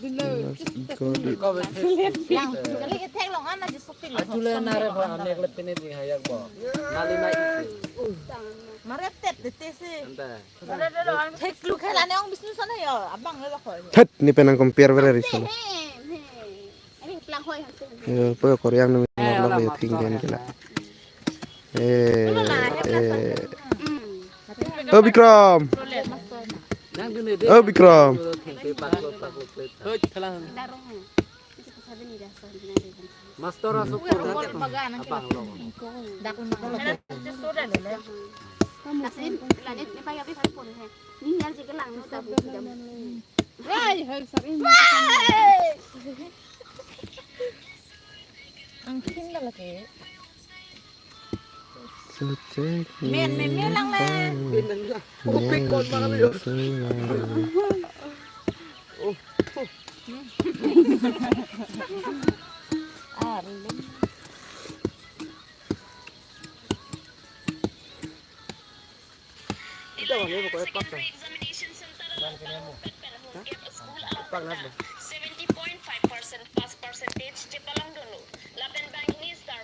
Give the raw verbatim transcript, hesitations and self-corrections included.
Yang, kali ke theklong an aja sopilo. Atule nare ba anek le pine di hayak bo. Nali na isi. Mare tet tete si. Anta. Theklu khela ne ong business ana yo, abang le lakho. Thet, ne pen nang compare vere riso. He, he. Ani pelang hoi hanse. Yo, po Korean no vlog le thing gen kela. Eh, eh. Oh, Bikram. Oh, Bikram. Master asuk. Apang lo. Ang king la lagi. Men, men, men lang le. Ita wang ya pokoknya pak kan. Pak nat. Seventy point five percent pass percentage chepalangdunlo. Lapen banghini star